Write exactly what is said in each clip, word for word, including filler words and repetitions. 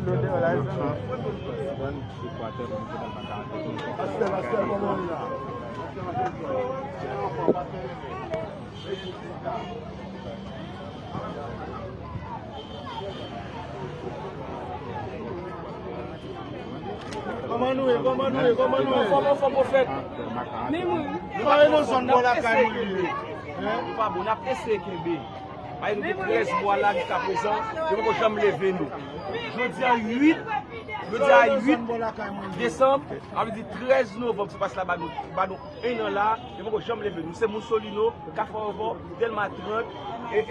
Kòman nou ye? Kòman nou ye? Kòman nou ye? Anfòm, anfòm, pwofèt. Nou pa bon, n ap eseye kenbe. Nou pa bon, n ap eseye kenbe. Paske nou gen trèz mwa la jiska prezan, yo poko janm leve nou. Jodi a uit, jodi a uit desanm, sa vle di trèz novanm, se pas la ba nou, ba nou en an la, yo poko janm leve nou. Se moun Solino, Kafou Avò, Dèlma trant, e, e,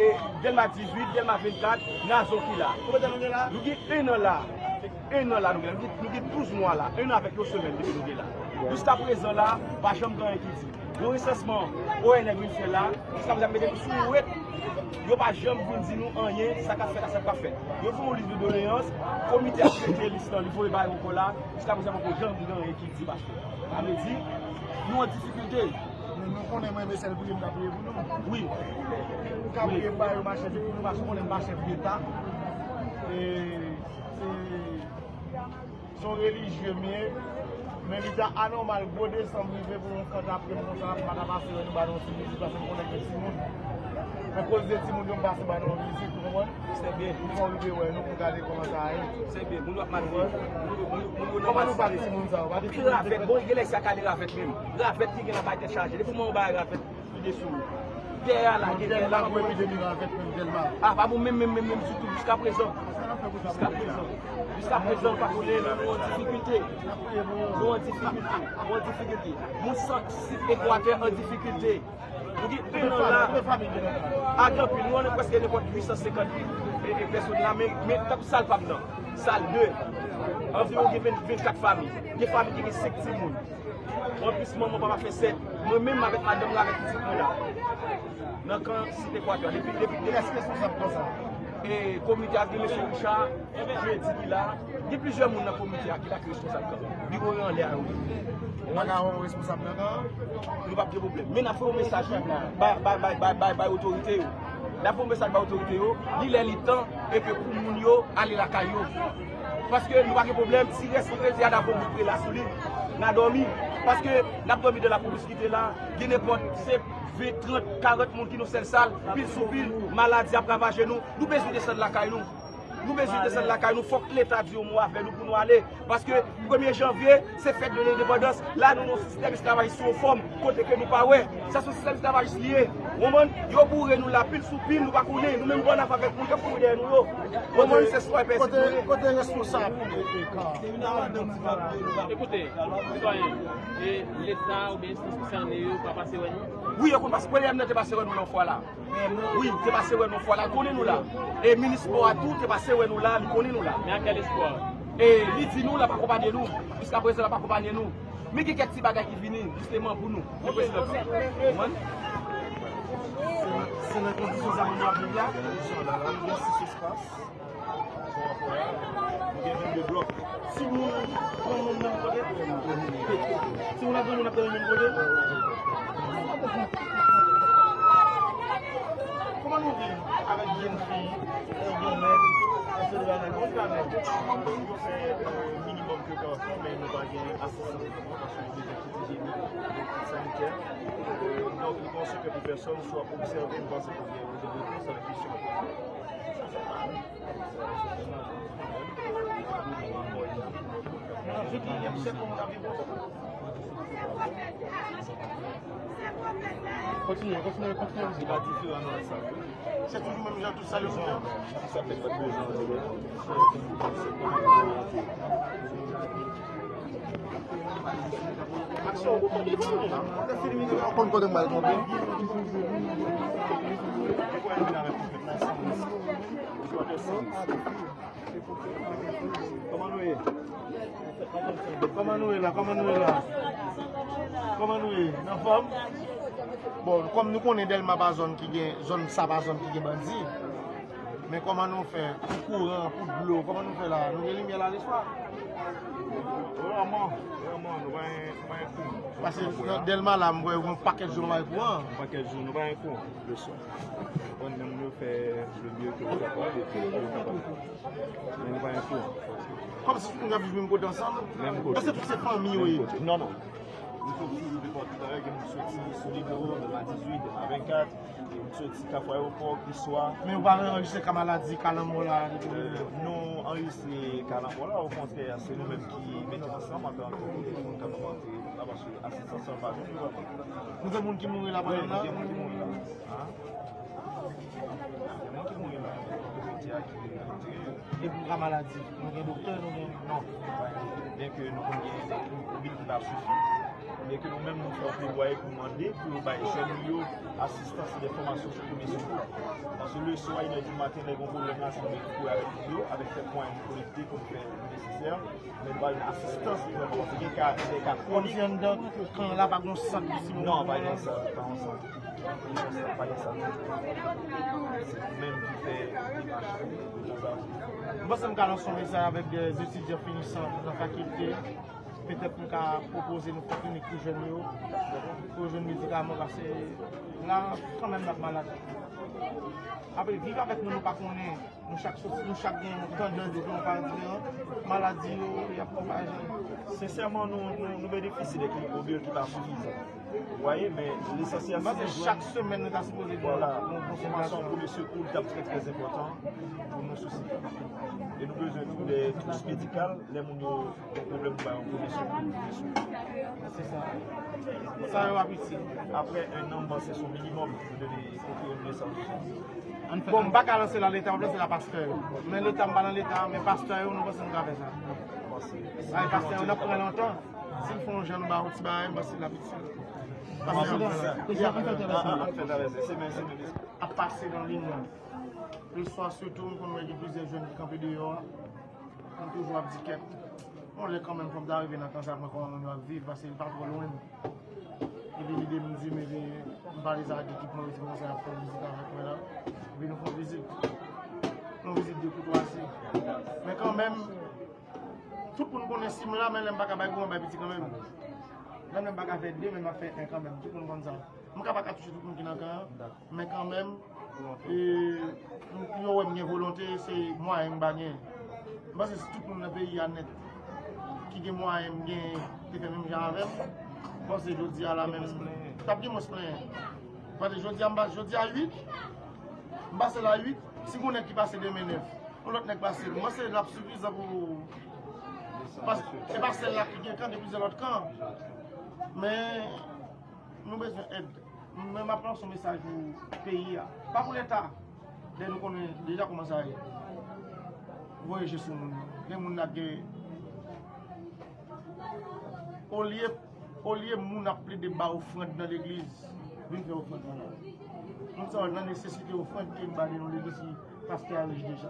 Dèlma dizuit, Dèlma vennkat, Nazon ki la. Nou gen en an la. En an la nou gen la. Nou gen, nou gen douz mwa la. En an avèk yon semèn depi nou gen la. Jiska prezan la, pa janm gen anyen ki di. Yon resansman O N M vin fè la, jiska prezan mete nou sou wet. Yo pa janm vin di nou anyen, sa k ap fèt, sa k pa fèt. Yo fè yon lis de doleyans, komite a trete lis lan, li voye bay ankò la, jiska prezan poko janm gen anyen ki di, pastè. Sa vle di, nou an difikilte. Men nou konnen mwen, men sèl priye m ka priye pou nou. Wi. Ou ka priye m ba yo mache, se pou nou mache, konnen m pa chèf deta. E, se, se yon relijye m ye. Men li ta anòmal, gwo desanm rive pou yon fèt apre m konsa, m pa ta pase wè nou ba nou ti vizit, paske m konnen gen timoun. Akoz de timoun yo, m pase ba nou yon vizit, ou konprann? Se byen. Pou fò rive wè nou, pou gade kòman sa ye. Se byen, moun yo ap mal viv. Moun yo, moun yo, moun yo nan mal sante. Kòman nou pa de timoun sa yo? Pa de timoun. Ravèt, bon, gen lè sa ka ale ravèt menm. Ravèt ki gen la bay tèt chaje. Depi w wè yon bagay ravèt, li desou. Tè a la, gen tè la, pa bon. Epidemi ravèt menm Dèlma. A, pa bon menm, menm, menm, menm, sitou jiska prezan. Jiska prezan. Jiska prezan, pa konnen, nou, nou an difikilte. Nou an difikilte. Nou an difikilte. Moun Sent Ekwatè an difikilte. Nou gen en an la, ak anpil, nou annan prèske nenpòt uit san senkant e, e pèsòn la, men, men tankou sal pa m nan, sal de, anviwon gen ven, vennkat fanmi. Gen fanmi ki gen senk timoun. Anplis, manman, papa fè sèt. Mwen menm avèk madanm mwen, avèk pitit mwen la. Nan kan Sent Ekwatè, depi, depi, depi. Kiyès ki responsab kan sa? E komite a gen mesye Richard, Jedi ki la, gen plizyè moun nan komite a ki pa ki responsab kan. Biwo yo anlè a wi. Ou pa ka wè yon responsab nan kan an? Nou p ap gen pwoblèm. Men n ap fè yon mesaj bay, bay, bay, bay, bay, bay otorite yo. N ap fè yon mesaj bay otorite yo. Li lè li tan e ke pou moun yo ale lakay yo. Paske nou pa gen pwoblèm. Si rès rete a, n ap fè yon bout prela sou li. N a dòmi. Paske n ap dòmi de la pwomiskite la. Gen nenpòt se ven, trant, karant moun ki nan sèl sal, pil sou pil, maladi ap ravaje nou. Nou bezwen desann lakay nou. Nou bezwen desann lakay nou. Fòk Leta di yon mo avè nou pou nou ale. Paske premye janvye, se fèt de lendepandans. La, nou nan yon sistèm esklavajis sou yon fòm, kote ke nou pa wè. Sa se yon sistèm esklavajis li ye. Ou konprann? Yo boure nou la, pil sou pil, nou pa konnen. Nou menm bòn ap avèk moun k ap kouri dèyè nou yo. Ou konprann? Se swa pèsi konnen. Kote responsab? Ekoute, sitwayen, e Leta oubyen enstans konsène yo pa pase wè nou? Wi, yo konn pase. Premye m nan te pase wè nou yon fwa la. Wi, te pase wè nou fwa la, konnen nou la. E minis spò a tou te pase wè nou la, li konnen nou la. Men a kèl espwa? E li di nou l ap akonpanye nou. Jiska prezan l ap akonpanye nou. Men gen kèk ti bagay ki vini, jisteman, pou nou. Pou prezidan. Konprann? Se nan kondisyon sa moun yo ap viv la. Kondisyon la, la, nou gen sis espas. Gen vennde blòk. Timoun, granmoun nan kote? Timoun ak granmoun ap dòmi menm kote? Kòman nou viv avèk jenn fi, e, gen nèg, etsetera? Nèg, moun ka nèg. Yo fè, e, minimòm ke yo ka fè, men nou pa gen asistans pou nou, paske nou bezwen kit ijyenik, kit sanitè. E, donk, nou panse ke pou pèsòn, si w ap obsève, m panse ke w gen rezon de sa, kesyon ap poze. Kontinye, kontinye, kontinye. Se pa diferan nan sa. Se toujou menm jan, tout sa yo fè. Sa fè pa de jan. Konn kote m pral kanpe. Kòman nou ye? Kòman nou ye la? Kòman nou ye la? Kòman nou ye? N anfòm? Bon, kòm nou konnen Dèlma pa zòn ki gen, zòn sa pa zòn ki gen bandi. Men kòman nou fè pou kouran, pou dlo, kòman nou fè la? Nou gen limyè la leswa? Rèman, rèman, nou pa gen, nou pa gen kouran. Paske nan Dèlma la, m wè yon pakèt jou nou pa gen kouran. Yon pakèt jou nou pa gen kouran, leswa. Bon, nou fè le mieux que nou kapab, epi nou kapab. Men nou pa gen kouran. Kòmsi tout moun ka viv menm kote ansanm? Menm kote. Èske tout se fanmi yo ye? Menm kote. Non, non. Nou soti depi Pòtoprens, gen moun soti Solidoro, Dèlma dizuit, Dèlma vennkat, gen moun soti Kafou Ayewopò, Gliswa. Men ou pa anrejistre ka maladi, ka lanmò la? Euh, nou anrejistre ka lanmò la, okontrè, se nou menm ki mete ansanm antanke moun kapab antre la, paske asistans lan pa vini vrèman. Nou gen moun ki mouri la pandan la? Wi, nou gen moun ki mouri la. Gen moun ki mouri la. Jodi a ki vin antre. E pou ka maladi, nou gen doktè, nou gen? Non, nou pa gen doktè. Byenke nou konn gen yon bil ki pa sifi, byenke nou menm nou fè yon pledwaye pou mande pou yo bay jèn yo asistans de fòmasyon sou premye sekou. Paske le swa, inè di maten, lè gen yon pwoblèm la, se nou menm ki kouri avèk yo, avèk kèk mwayen nou kolekte pou nou fè li nesesè. Men nou pa jwenn asistans, nou pa gen ka, gen ka kwonik. Kòmsi anndan kan la pa gen sant pou timoun. Non, pa gen sant, pa gen sant. Pa gen sant, pa gen sant. Se nou menm ki fè demach pou nou sa. M panse m ka lanse yon mesaj avèk de etidyan finisan nan fakilte. Petèt m ka pwopoze nou fè klinik pou jèn yo, pou yo jwenn medikaman, paske la, kanmenm, n ap malad. Apre, viv avèk nou, nou pa konnen. Nou chak soti, nou chak gen yon tandans de fè yon pa diferan. Maladi yo, y ap pwopaje. Sensèman, nou, nou, nou benefisye de klinik mobil ki pa sifizan. Ou vwaye, men lesansyèl, si nou jwenn, chak semèn, nou ta sipoze gen yon konsiltasyon. Vwala, yon fòmasyon premye sekou, li t ap trè, trè enpòtan pou nou sou sit la. E nou bezwen tou de tous medikal, lè moun yo gen pwoblèm, nou ba yo premye sekou, premye sekou. Se sa. Sa yo ap itil. Apre en an, m panse se yon minimòm pou nou done kote yo done sa. Bon, m pa ka lanse la Leta, m ap lanse la pastè yo. Men Leta, m pa nan Leta, men pastè yo, nou panse nou ka fè sa. Ay, pastè yo, n ap pran lontan. Si n fè yon jan nou ba yon ti bagay, m panse l ap itil. Pastè yo, ap pase nan liy nan. Leswa sitou, m konn wè gen plizyè jèn ki kanpe deyò a. Mwen toujou ap di kèt. Yon lè kanmenm, fò m ta rive nan kan sa, mwen kòman moun yo ap viv, paske li pa twò lwen m. Epi lide m di, men, men, m pale sa ak ekip mwen, yo di kòman sa y ap fè yon vizit avèk mwen la. Epi nou fè yon vizit. Yon vizit de koutwazi. Men kanmenm, tout moun konnen si m la, men lè m pa ka bay gwo, m bay piti kanmenm. Menm lè m pa ka fè de, men m ap fè en kanmenm. Tout moun konn sa. M ka pa ka touche tout moun ki nan kan an. Men kanmenm, e, yo wè m gen volonte, se mwayen m pa gen. M panse si tout moun nan peyi a nèt ki gen mwayen m genyen te fè menm jan avè m, m panse jodi a la menm, t ap gen mwens plenyen. Paske jodi a, m pa, jodi a uit, m pase la uit, si gon nèg ki pase demen nèf, yon lòt nèg pase l, m panse l ap sifizan pou, pas, se pa sèl la ki gen kan, gen plizyè lòt kan. Men, nou bezwen èd. Men m ap lanse yon mesaj pou peyi a. Pa pou Leta. Lè nou konnen deja kòman sa ye. Voye je sou moun yo. Gen moun la gen. Olye, olye moun ap plede ba ofrann nan legliz, vin fè ofrann nan la. Moun sa yo nan nesesite ofrann ke n ba li nan legliz ki pastè a rich deja.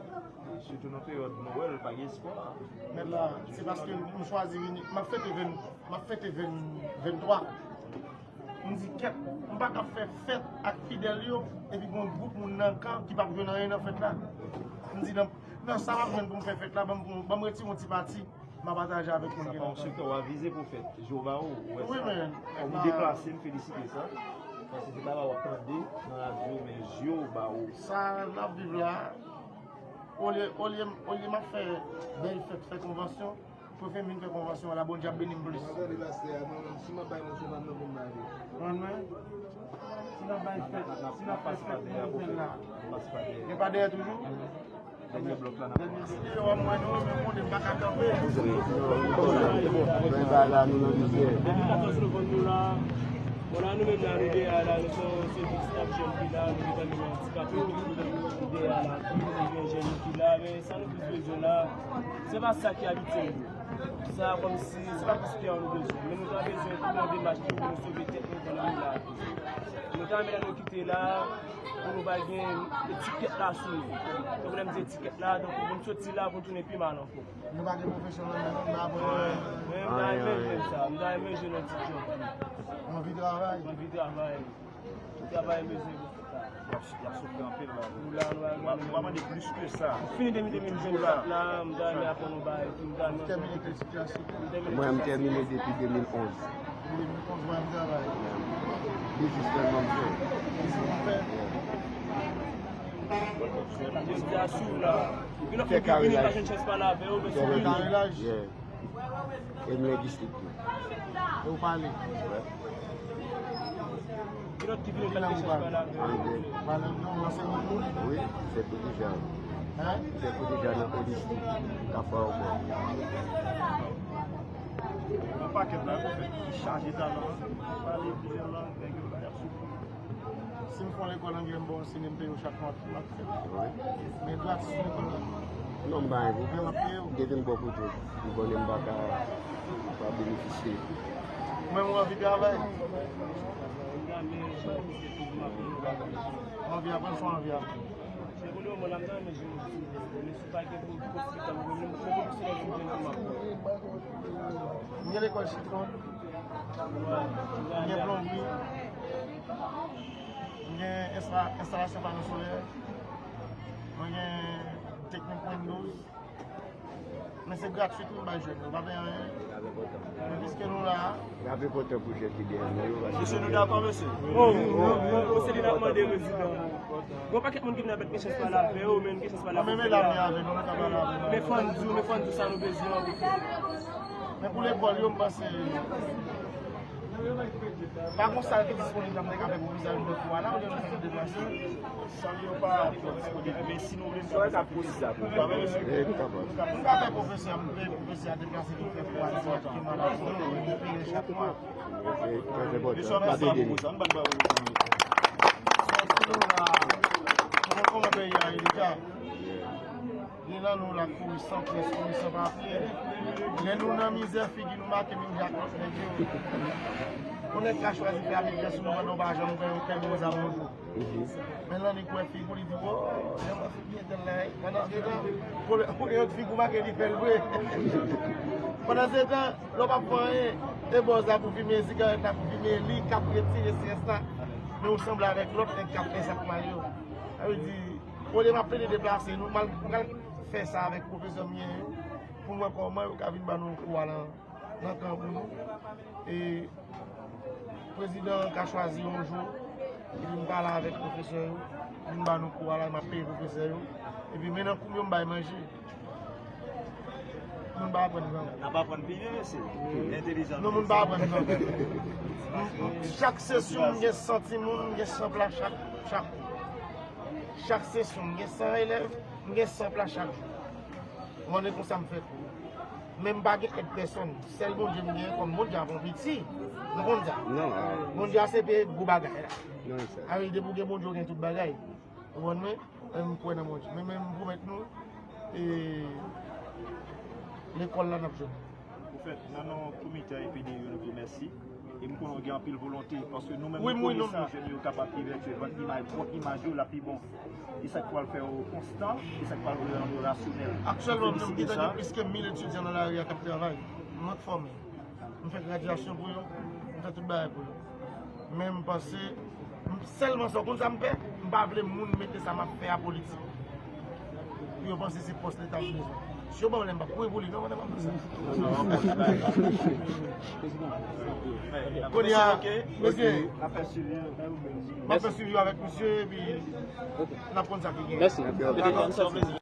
Sitou nan peryòd Nwèl, pa gen espwa. Mèt la, se paske m chwazi vini, m ap fete ven, m ap fete ven, venntwa. M di, kèt, m pa ka fè fèt ak fidèl yo, epi gon gwoup moun nan kan ki p ap jwenn anyen nan fèt la. M di, nan, nan sa m ap jwenn pou m fè fèt la, ban m, ban m retire yon ti pati, m a pataje avèk moun ki nan kan. Sa pa yon sektè w a vize pou fèt, je w ba ou, ou wè sa. Wi, men, fò m deplase, m felisite sa. Paske se pa la w ap tande nan radyo, men je w ba ou. Sa n ap viv la, olye, olye, olye m ap fè bèl fèt, fè konvansyon, prefere m vin fè konvansyon an la, Bondye ap beni m plis. Mwen tande pastè a, mwen menm, si m ap bay moun, se pa m nan pou m bay li. Konprann mwen? Si n ap bay fèt, si n ap fè fèt, nou fè l la. Gen pa dèyè toujou? Dènye blòk la, n ap kòmanse. Dènye blòk la, n ap kòmanse. Dènye blòk la, mwen, nou, men kote m pa ka kanpe. Depi katòz novanm nou la. Bon, la, nou menm la, nou deyò la, nou se, se jèn ki la, nou gentan gen yon ti kape, nou deyò la, nou gen jèn ki la, men sa nou plis bezwen la, se pa sa ki abitye nou. Sa kòmsi, se pa plis kè nou bezwen, men nou ta bezwen pou yon demach pou nou sove tèt nou pandan nou la. Nou ta renmen lè nou kite la, pou nou pa gen etikèt la sou nou. Donk, lè m di etikèt la, donk, pou nou soti la, pou nou tounen pi mal ankò. Nou pa gen pwofesyon nan men nou, nou pa aprann anyen. Mwen, m ta renmen jwenn sa, m ta renmen jwenn yon ti djòb. Anvi travay. Anvi travay. Travay bezwen pou fè. Y ap, y ap soufri anpil la. Nou la, nou la, nou la, nou la. M pa mande plis ke sa. Fini depi de mil vennkat la, m ta renmen aprann yon bagay tou, m ta renmen. Tèmine etid la, silvouplè. Mwen, m tèmine depi de mil onz. Depi de mil onz, mwen, m travay. Biznis sèlman m fè. Biznis w fè? Jodi a, si w la, gen lòt moun ki vin, pa jwenn chans pale avè w, men si w vin. Fè karilaj? Yeah. E m lengistik tou. E w pale? Wi. Gen lòt ki vin, pa jwenn chans pale avè w. Anglè. Pale non, w anseye moun? Wi, se tou deja. Hein? Se tou deja nan holistik, ka fè ankò. Yon pakèt la, ki chaje talan, pale plizyè lang, nèg yo la, y ap soufri. Si m fè yon lekòl anglè, m ba w anseye, m peye w chak mwa, m ap fè. Wi. Men gratis lekòl la. Non, m pa gen pwoblèm. Depi m bò kote, m konnen m pa ka pa benefisye. Mwen, m anvi travay. M anvi aprann, sa w anvi aprann. M gen lekòl sitwon, m gen plonbri, m gen ensta-, enstalasyon pano solè, mwen gen teknik Windows. Men se gratwit wi m bay jèn yo, pa peye anyen. Men piske nou la a. L ap enpòtan pou jèn ki dèyè nou yo, paske. Mesye, nou dakò, mesye? Oh, oh, oh, se li n ap mande, prezidan. Gon pakèt moun ki vin avèk gen chans pale avè yo, men gen chans pale avè yo. Men medam yo avè nou, nou ka pale avè yo. Men fò n di w, men fò n di w sa nou bezwen an pou fè. Men pou lekòl yo, m panse, pa gon sal ki disponib la, m te ka fè pou vizaj de kou a la, olye nou fè nou deplase. Sal yo pa twò disponib, men si nou vle n ka fè sa pou vizaj. Nou ka fè pwofesè a, m peye pwofesè a deplase pou fè kou a, ki malad, nou peye chak mwa. Mesye, ansanm pou sa, nou pa t ba yo. Sòti nou la, nou konn kòman peyi a ye deja. Gen nan nou la kouri san pyès, kouri san papye. Lè nou nan mizè, figi nou make menm jan ak lòt nèg yo. Yon nèg ka chwazi fè abitan sou nou pandan w pa janm pran yon kèk gwo zam yon jou. Men lannik wè figi w, li di, "O, jan mwen fin byen tèl la." Pandan se tan, pou yon figi w make, li fè l vre. Pandan se tan, lè w p ap fè anyen, e bòz la pou fimen, sigarèt la pou fimen, li k ap retire estrès la. Men ou sanble avèk lòt nèg k ap fè sa k mal yo. Sa vle di, olye m ap plede deplase nou, m al, m al fè sa avèk pwofesè m ye, pou m wè kòman yo ka vin ban nou kou a lan, lan kan pou nou. E prezidan an ka chwazi yon jou, epi m pale avèk pwofesè yo, vin ban nou kou a la, m ap peye pwofesè yo. Epi men nan kou m yo, m bay manje. Moun pa aprann nan. N ap aprann pi byen, mesye. Entelijan. Non, moun pa aprann nan. Chak sesyon, m gen san timoun, m gen san pla chak, chak kou. Chak sesyon, m gen san elèv, m gen san plas chak jou. Ou konnen konsa m fè kou. Men m pa gen èd pèsòn. Sèl Bondye m genyen kòm Bondye avè yon piti. Nou konn sa? Non. Bondye a se pi gwo bagay la. Non, sa. A wi, depi w gen Bondye, w gen tout bagay. Ou konprann mwen? Men m kwè nan Bondye. Men, men m pwomèt nou, e, lekòl la n ap jwenn. Ou fèt, nan non komite a epi de yo, nou di mèsi. E m konnen w gen anpil volonte, paske nou menm nou konnen sa, jèn yo kapab evètye vant imaj, pwòp imaj yo, l ap pi bon. E sa k pral fè w konstan, e sa k pral rann w rasyonèl. Aktyèlman, menm, gentan gen plis ke mil etidyan nan lari a k ap travay. Mwen k fòme. M fè gradyasyon pou yo, m fè tout bagay pou yo. Men m panse, m, sèlman sa, w konn sa m pè? M pa vle moun mete sa m ap fè a politik. Pou yo panse se pòs leta m bezwen. Si yo ban m lè, m p ap kouri pou li, non, mwen, m ap fè sa. Kounye a, mesye, m ap fè swivi yo avèk misye, epi n ap konn sa ki gen. Mèsi. Dakò, se yon plezi.